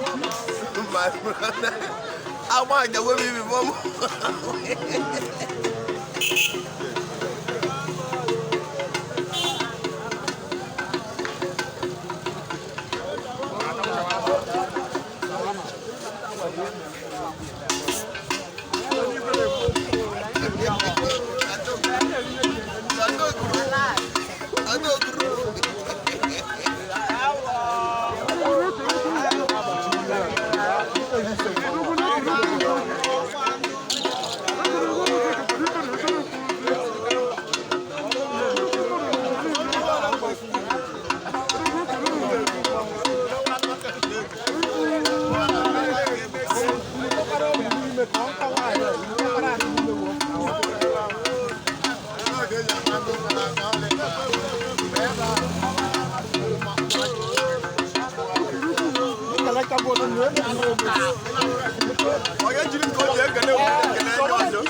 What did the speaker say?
My brother, I want to with me before. I don't. Onye jiri nke o ji ekele wee ekele ndị ọzọ.